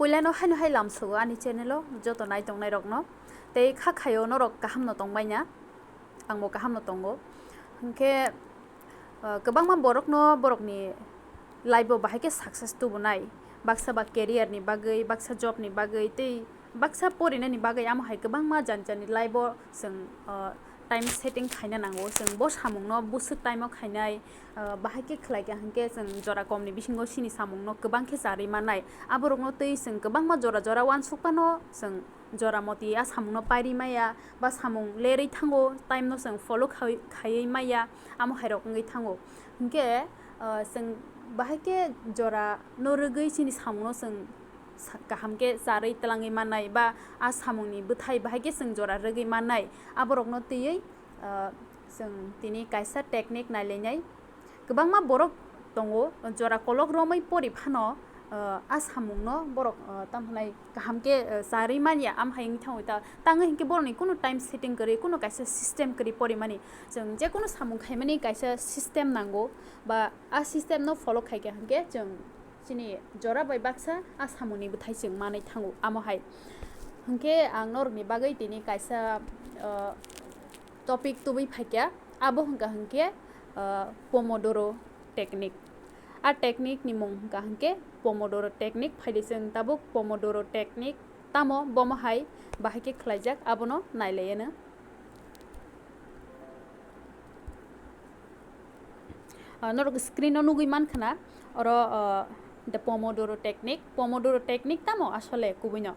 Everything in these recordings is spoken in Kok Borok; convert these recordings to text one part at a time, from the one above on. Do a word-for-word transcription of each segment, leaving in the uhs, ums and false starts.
Puilano haino hai lamsogo ani channel o joto nai tongnai rokno. Tei kha khaio norok kaham no tongbaina, ang bo kaham no tongo. Hwnkhe, ah, kwbangma borokno borokni life o bahai khe success tubunai. Baksa ba career ni bagwi, baksa job ni bagwi, tei baksa porinani bagwi amo hai kwbangma jani jani life o chwng, ah, time setting khaina nango. Chwng bo samungno bwswk time o khainai, ah, bahai khe khlai kha hwnkhe chwng jora komni bisingo chini samungno kwbang khe charwi mannai. Aborokno twi chwng kwbangma jora jora uansuk phano chwng jora moti a samungno pairwi maya, ba samung lerwi thango, time no chwng follow khai-, khaiwi maya, amo hai rok wngwi thango. Hwnkhe, ah, chwng bahai khe jora no rwgwi chini samungno chwng sa-, kaham khe charwi twlangwi mannai, ba a samungni bwthai bahai khe chwng jora rwgwi mannai, aborokno twiwi, ah, chwng tini kaisa technique nailainai. Kwbangma borok tongo, jora kolok romwi pori phano, ah, a samungno borok, ah, tamo hwnai kaham khe, ah, charwi manya, am hai wngwi thango ta-, tangwi hinkhe borokni kunu time setting kwrwi, kunu kaisa system kwrwi porimani. Chwng je kunu samung khaimani kaisa system nango, ba a system no follow khai kha hinkhe chwng chini jora bai baksa a samungni bwthai chwng manwi thango amo hai. Hinkhe ang norokni bagwi tini kaisa, ah, topic tubui phaikha, abo hwnkha hwnkhe, ah, Pomodoro technique. A technique ni mung hwnkha hwnkhe Pomodoro technique. Phaidi chwng tabuk Pomodoro technique tamo, bomo hai bahai khe khlaijak, abono nailaiyano. Ah, norok screen o nugwi mankha na, oro, ah, the Pomodoro technique. Pomodoro technique tamo asole kubuino?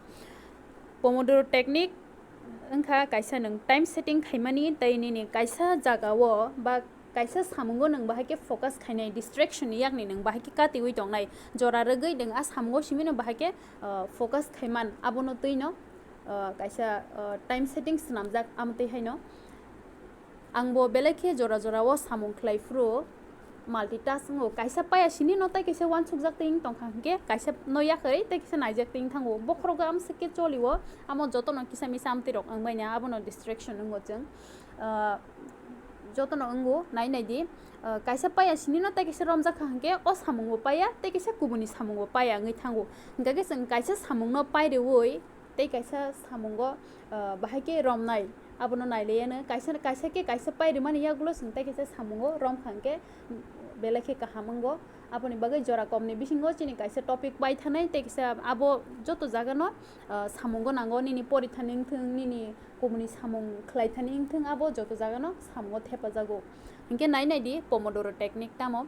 Pomodoro technique wngkha kaisa nwng time setting khaimani, tei nini kaisa jagao ba kaisa samungo nwng bahai khe focus khainai, distraction ni yakni nwng bahai khe katiwi tongnai, jora rwgwi nwng a samungo simi nwng bahai khe, ah, focus khaiman, abono twino, ah, kaisa, ah, time setting swnamjak, amotwi haino. Ang bo belai khe jora jora o samung khlai phuru multitask wngo. Kaisa paya sini no tei kaisa uansukjak tei wng tongkha, hwnkhe kaisa no yakarwi tei kaisa naijak tei wng thango. Bokhorogo amswk khe choli o, amo jotono kisa misa amtwi rok wng baina, abono distraction wngo chwng. Ah, jotono wngo, nai nai di. Ah, kaisa paya sini no tei kaisa romjak kha, hwnkhe o samung bo paya tei kaisa kubuni samung bo paya wngwi thango. Hwnkhe chwng kaisa samung no pai rwui tei kaisa samungo, ah, bahai khe romnai, abono nailaiyano. Kaisa, kaisa khe kaisa pai rwmani yagulo chwng tei kaisa samungo romkha hwnkhe belai khe kaham wngo. Aboni bagwi jora komni bisingo chini kaisa topic pai thanai, tei kaisa abo joto jagano, ah, samungo nango, nini porithani wngthung, nini kubuni samung khlaithani wngthung, abo joto jagano samungo thepajago. Hinkhe nai nai di Pomodoro technique tamo.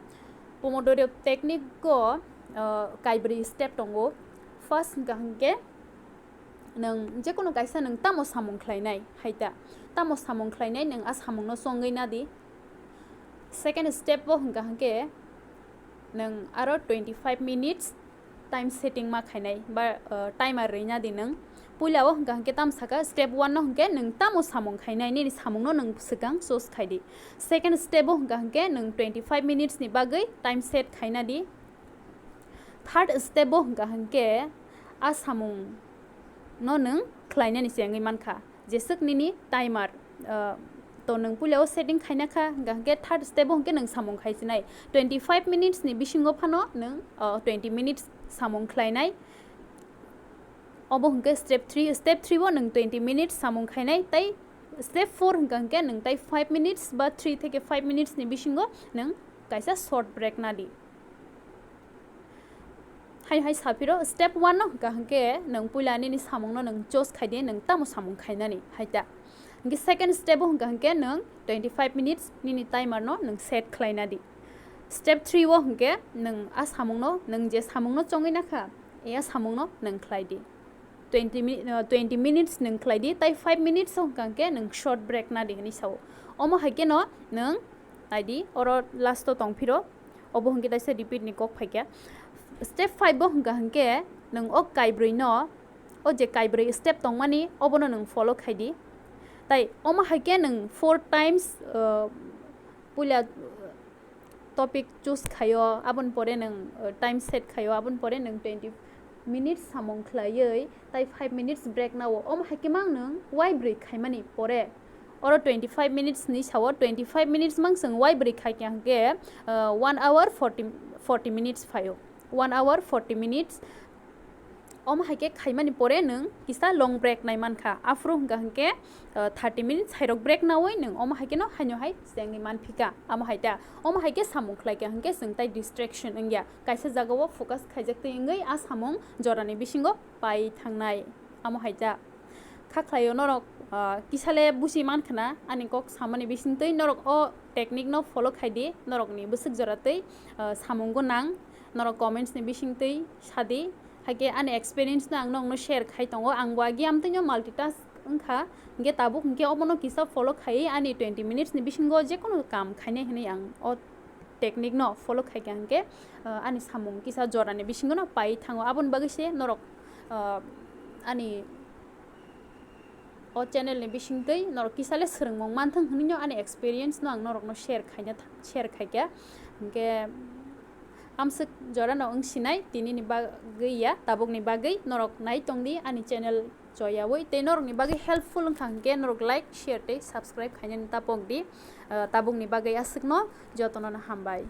Pomodoro technique o, ah, kaibrwi step tongo. First hwnkha hwnkhe, nwng jekono kaisa nwng tamo samung khlainai, hai ta? Tamo samung khlainai, nwng a samungno chongwi na di. Second step o hwnkha hwnkhe, nwng aro twenty five minutes time setting ma khainai, ba, uh, timer rwina di nwng. Puila o hwnkha hwnkhe tamo saka, step one no hwnkhe nwng tamo samung khainai, nini samungno nwng swkang choose khai di. Second step o hwnkha hwnkhe nwng twenty five minutes ni bagwi time set khaina di. Third step o hwnkha hwnkhe a samung no nwng khlainani se wngwi mankha, jeswk nini timer, ah, to nwng puila o setting khaina kha, hwnkha hwnkhe third step o hwnkhe nwng samung khai sinai. Twenty five minutes ni bisingo phano nwng, ah, twenty minutes samung khlainai. Obo hwnkhe step three, step three o nwng twenty minutes samung khainai, tei step four hwnkha hwnkhe nwng tei five minutes ba three theke five minutes ni bisingo nwng kaisa short break na di. Hai hai saphiro step one no hwnkha hwnkhe nwng puila nini samungno nwng choose khai di, nwng tamo samung khainani hai ta. Hwnkhe second step o hwnkha hwnkhe nwng twenty five minutes nini timer no nwng set khlaina di. Step three o hwnkhe nwng a samungno, nwng je samungno chongwi nakha, e a samungno nwng khlai di. Twenty mi-, uh, twenty minutes nwng khlai di, tai five minutes o hwnkha hwnkhe nwng short break na di hwnwi sao. Omo hai kheno nwng nai di, oro last o tong phiro, obo hwnkhe taisa repeat ni kok phai kha. Step five o hwnkha hwnkhe nwng o kaibrwi no, o je kaibrwi step tongmani, obono nwng follow khai di. Tai omo hai khe nwng four times, uh, puila, uh, topic choose khaio, aboni pore nwng, uh, time set khaio, aboni pore nwng twenty minutes samung khlaiwi tai five minutes break nao. Omo hai khe mang nwng waibrwi khaimani pore, oro twenty five minutes ni sao, twenty five minutes mang chwng waibrwi khai kha hwnkhe, uh, one hour forty, forty minutes phaio, one hour forty minutes. Omo hai khe khaimani pore nwng kisa long break nai mankha. Aphuru hwnkha hwnkhe, uh, thirty minutes hairok break naui nwng omo hai kheno haino hai chengwi manphika. Amo hai ta, omo hai khe samung khlaikha hwnkhe chwng tai distraction wngya. Kaisa jagao focus khaijak twi wngwi a samung jorani bisingo pai thangnai. Amo hai ta. Kha khlaio norok, ah, kisale busi mankhana ani kok samani bisingtwi norok o technique no follow khaidi, norokni bwswk jora twi, ah, samungo nang, norok comments ni bisingtwi sadi, haikhe ani experience no ang nokno share khai tongo, ang bo agi amtwino multitask wngkha, hinkhe tabuk hinkhe obono kisa follow khaiwi ani twenty minutes ni bisingo jekono kam khainai hinwi ang o technique no follow khaikha hinkhe, ah, ani samung kisa jorani bisingo no pai thango, aboni bagwi se norok, ah, ani o channel ni bisingtwi norok kisale swrwngmung manthung hinwi no ani experience no ang norokno share khaina tha-, share khaikha. Hinkhe amswk jorano wng sinai tinini bagwi ya, tabukni bagwi norok nai tongdi ani channel joyaui, tei norokni bagwi helpful wngkha hinkhe norok like, share tei subscribe khainani tapokdi. Ah, tabukni bagwi aswkno jotono no hambai.